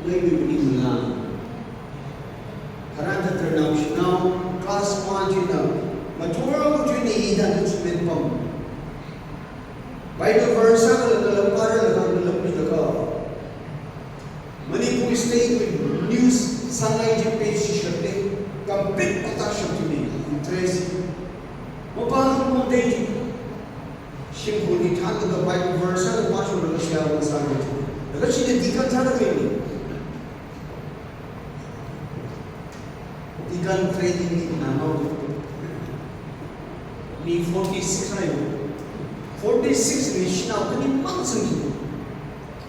le bi ni mula. Karanta ternau shinau, class one china. Mathora ko china ida na chimen pam. Bible verse ang la la para la la la la. Manipur State wui news sangai je page shakte, complete pata shakte ni, interest. Mapa ko mo dei ji. Shimkhur ni thāda Bible verse la pa shura la share wa sangai. La shi de deacon thāda ni. Deacon training ni na mau. Mi forty-six ai. Forty-six ni shinao kani mang sing.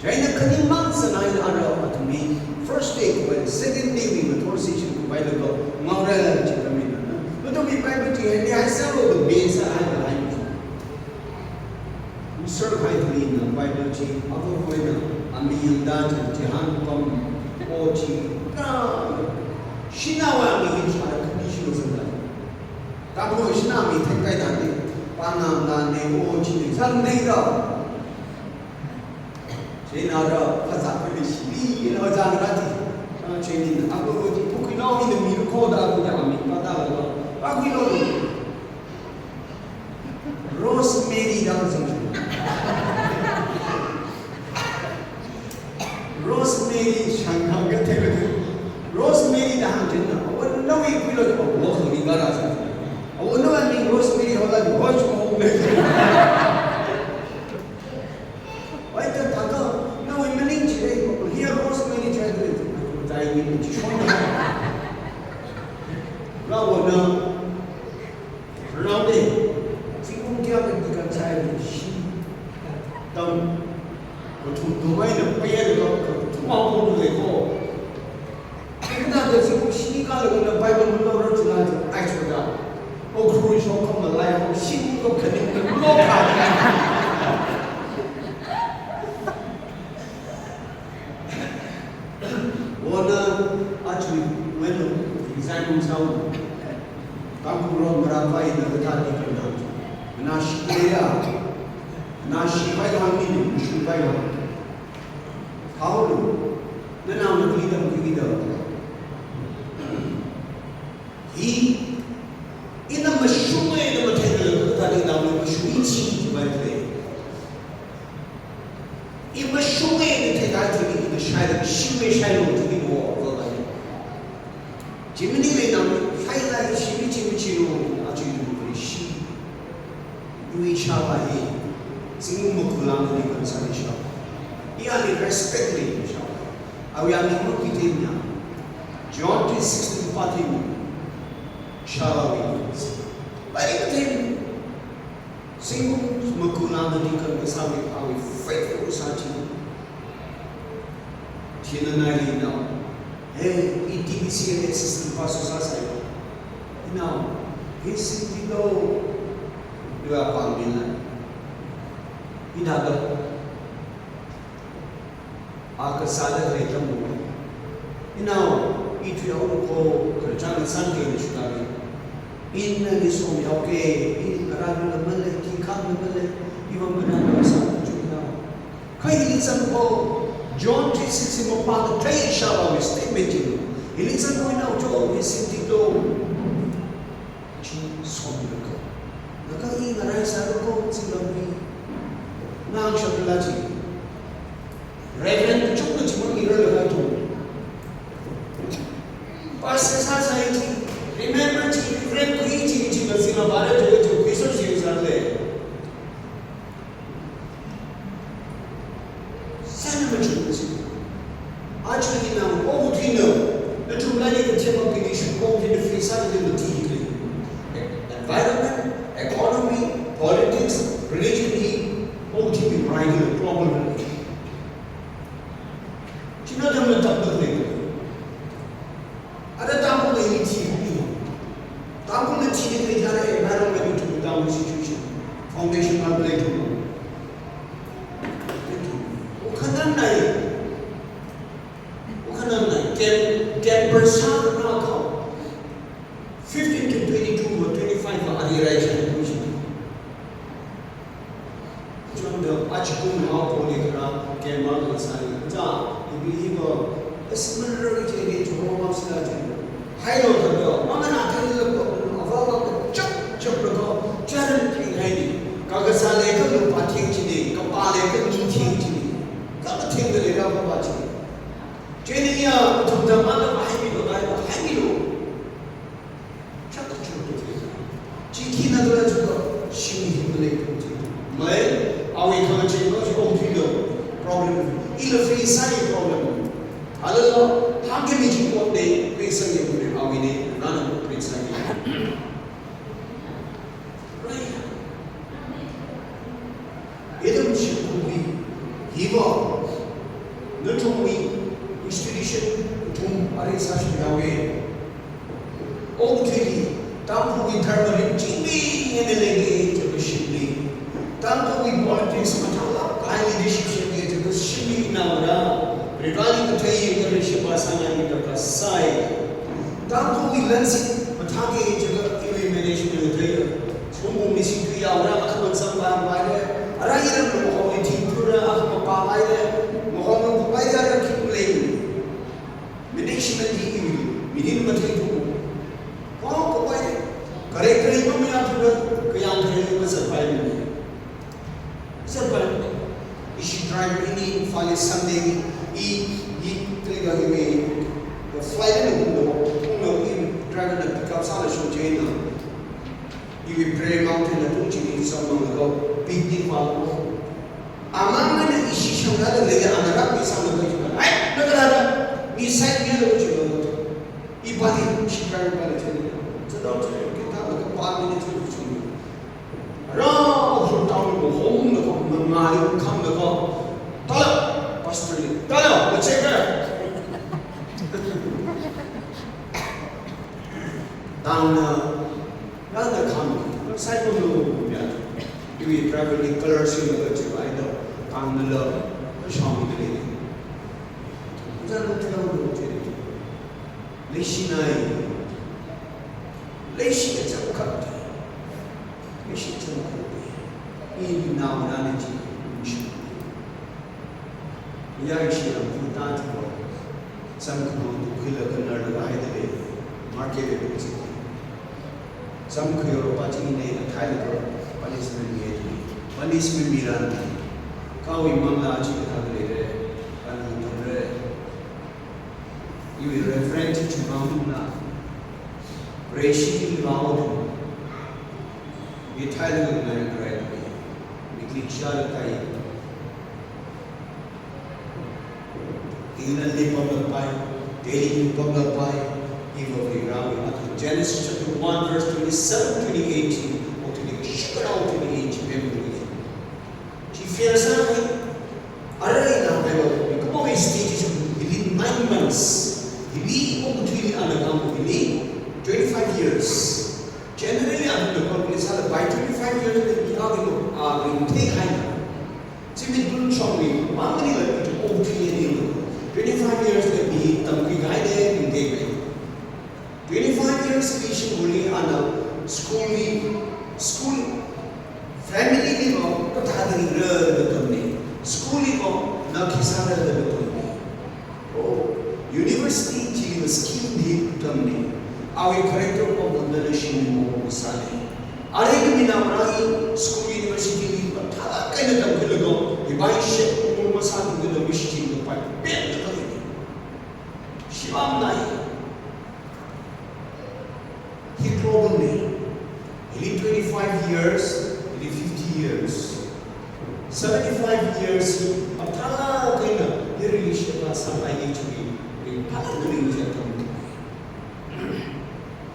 China kani mang sangai ara athumwui first day ko, second day wui mathor session ko bai la ko, ngaora la chikamin na. Mathumwui Bible chi ni ai sa lo ko be sa ai la ai. Sir hai tuli na Bible chi, avo koina, ami yangda chi, chi han pam, o chi, ka, shinao ami hin sa la kani shi lo zangda. Tabo shinao mi thek kai da ni, pa na na ne o chi ni zang dei da. China ra, pa za ko ni shi ni, ina za na ti. Ah, chini na, abo o chi, pu kui no, ina mi ko da, ko da, mi pa da la, pa kui no. Rosemary da zang. Rosemary shang hang ka te te. Rosemary da hang chen na. Awo nawui kui lo ko wo ko ni ga ra sa. Awo nawui mi Rosemary ho la ho chu mo le. Wai ta ta ka nawui maning chi le ko hi Rosemary chai le. Ko tai ni chi shon. Ra wo na. Rao de, zingkum kayākha deacon sai shi tam, kathum thumai na payā de kathum thumai pong de ko. Kina de zingkum shini kala na Bible muna ra chila de ai chila. O khru shok kam malai ho shi ko kani ko ka. Wona achui wenu resign rum sau. Tangkhul rong mara pai na kata di kena. Na shi ya. Na shi pai hang ni, shi pai hang. Kau lu. Na na na kli dam kli dam. Hi, ina mashung e, ina mathei e, kata di dam mashung chi bai te. Athili ina shailaga shimli shailu, thili wo, wo lai. Chimnili nang shailai, shimli chimli chilu, aja ithum kali shi. Iwui shāvā hi, zingkum makulangli kansāli shāvā. I ali respect li shāvā. Awui ali mukitenya. John three sixteen pāthem. Shāvāwui. Pāthem. Zingkum makulangli kansāwui, awui faithful sāchi. China naili nao. Hey, E T B C assistant pastor sāsai. Nao, hi singtilo. Iva pāngmila. Ina da. Akha sāda khalei tammo. Inao, i thuihaolu ko, khararchān sāngkei na shuda kei. Ina nali somhaoke, i ngarānla malei, khikha malei, iva manāla sāchukna. Kha hili zangko, John three sixteen mapā kathei shāvāwui statement chi. Hili zangko inao cho, hi singtilo. Chi somlako. Laga i ngarai sālako, zingramli. Nang shakla chi. Reverend kachungkha chi mangira laga tu. Pastor sāsai chi. Remember chi, Reverend kui chi, chi la zingla bare jo jo kui so chi sāle. Sāna machukmasi. Aja ina okathuina, nathumli kathema kini shukong kini free sāda mati kali. Environment, economy, politics, religion hi, okathuiwui right na problem. China dam na dam na le. Ara Tangkhul hi thi hi. Tangkhul hi thi ni kajara environment to Tangkhul situation. Foundation ma play to. Okhanang nai. Okhanang nai. Ten, ten percent na ka. Fifteen to twenty-two or twenty-five a ari rai chan. Chunda achikum hao pone kara kema lo sai. Ja, ibi ibo, asmara je ne choro ma sila je. Hailo tado, mama na thang lo ko, ava va ko chap chap lo ko, charan thing hai ni. Ka ka sa le ka lo pa thing chi ni, ka pa le ka ni thing chi ni. Ka ka thing le ra va va chi ni. Je ni ya, thum da ma lo hai mi lo, hai mi lo. Chak chak tu. Chi khina dala chuka, shimi hi malei kum chi. Mai, awui khangachee lo chi ong thui lo. Problem. Ila free sai problem. Alala, hangke mi chi ong ne, free sai ye problem. Awui ne, nana free sai ye. Right. Ithum shimkhurwui, hiva, nathumwui institution, ithum arui sāshimlaga. Okathuili, Tangkhulwui dharma ringchingmi eina leili, jabashimli. Tangkhulwui politics mathālāk kahai leadership shimli, jabashimli naora. Rivali kathei, jabashim ba sāngai mi taka sai. Tangkhulwui lansit mathāki, jaga iwui management kathei. Sumbung ni singtui yaora, akhaman sampa paile. Ara iram lo mahong ni thingthura, akhaman pa paile. Mahong lo paile, ara khim lei. Management hi iwui, minin mathei tu. Ko, ko paile. Kare kare ma maya thura, kayang kare ma sapai ni. Sapai. Ishi driver ini, Friday, Sunday, i, i, tega hi me. Friday ni hung lo, hung lo, i driver na pick up sāla shong chei na. Iwui Prayer Mountain na tung chini samang ko, picnic wala ko. Amang na ishi shangda da leya ana rak ni samang ko chini. Ai, na kala da, ni sai ni lo chini. I pati shi kar pati chini. Sa dong chini, kita lo ko pa ni chini chini. Ra, hung tau lo, hung lo ko, mangari kam lo ko. Tala, pastor ni. Tala, na cheka. Tangna, rāda khami, saikorali ya. Iwui driver li color singlaga chiwui eina, tangna la, shong mi de. Zan na tila lo che. Leishi nai. Leishi kachangkhat. Leishi kachangkhat. Inaonane chi. Ya ishi lam phu ta chi ko. Samkhuiwui khuilaga narlaga haida lei. Market li phu chi. Samkhuiwui pa chi ne na thailaga punishment mi. Punishment miran. Kawui manglā chi kathā leire. Kani Iwui Reverend Chimamanda, Reshi King Rao, Mithai Lung Nai Krai, Miklik Shara Tai, England li pamlapai, Delhi li pamlapai, iva Vare Rao, Genesis chapter one, verse twenty-seven, twenty-eight, or twenty-eight, shikara twenty-eight, memory. Chi fail sāhai, arui la Bible, mi kumowui stage chi hili nine months, hili okathuili ana kahāng hili twenty-five years. Generally, ana kahāng hili sāla by twenty-five years, le mi ākhali lo, a ringthei haina. Chi mi tun chongli, mangli la mi okathui ani lo. Twenty-five years le mi tamkhui kahai le, ringthei kahai. Twenty-five years li shimkhurli ana school li, school, family li mo kathāda ringra da tamna. School li mo na khi sāra da tamna. Oh, university chili mo scheme hi tamna. Awui character ko bunda le shim mo sāna. Arui mi na mara hi school, university li mathālāk eina tamkhuilaga, hiva hi shek mo masāthuda mission lo pai pemda khalei. Shibam nai. Hi problem ne. Hili twenty-five years, hili fifty years. Seventy-five years hi mathālāk eina hi relationship la sāngai ni chili, hi phalak ni ring je tam.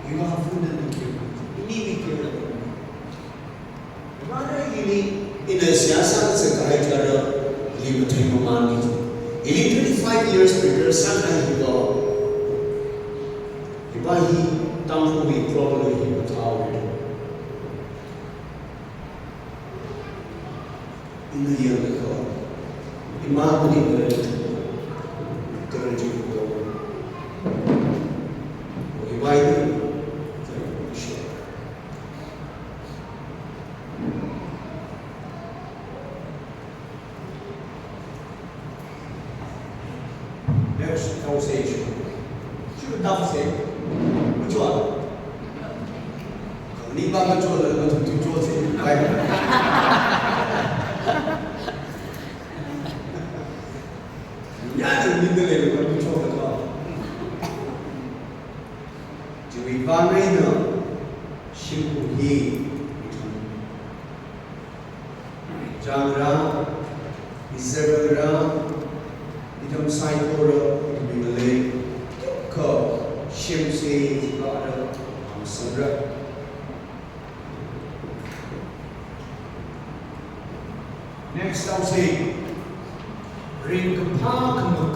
Hiva hafu na ni ke, ni ni ke la. Mara hili, ina siyasa se kahai tara, hili mathei mamani. Hili twenty-five years prepare sākahai hiva. Hiva hi Tangkhulwui problem hi mathā haowa. Ina yanglaga, ima kuni kare, kare jiko. Hiva hi, Next, I will say, should not say, which one? Ni ba ka chua la, ka tu chua se, bai. Ya ni ni de le, ka tu chua ka. Chiwui vang eina, shimkhur hi, Chāngra, Israelra, ithum saikora, ithum ngalei, kha shemse, zibara, amsangra. Next, I'll say, ringkaphā khamak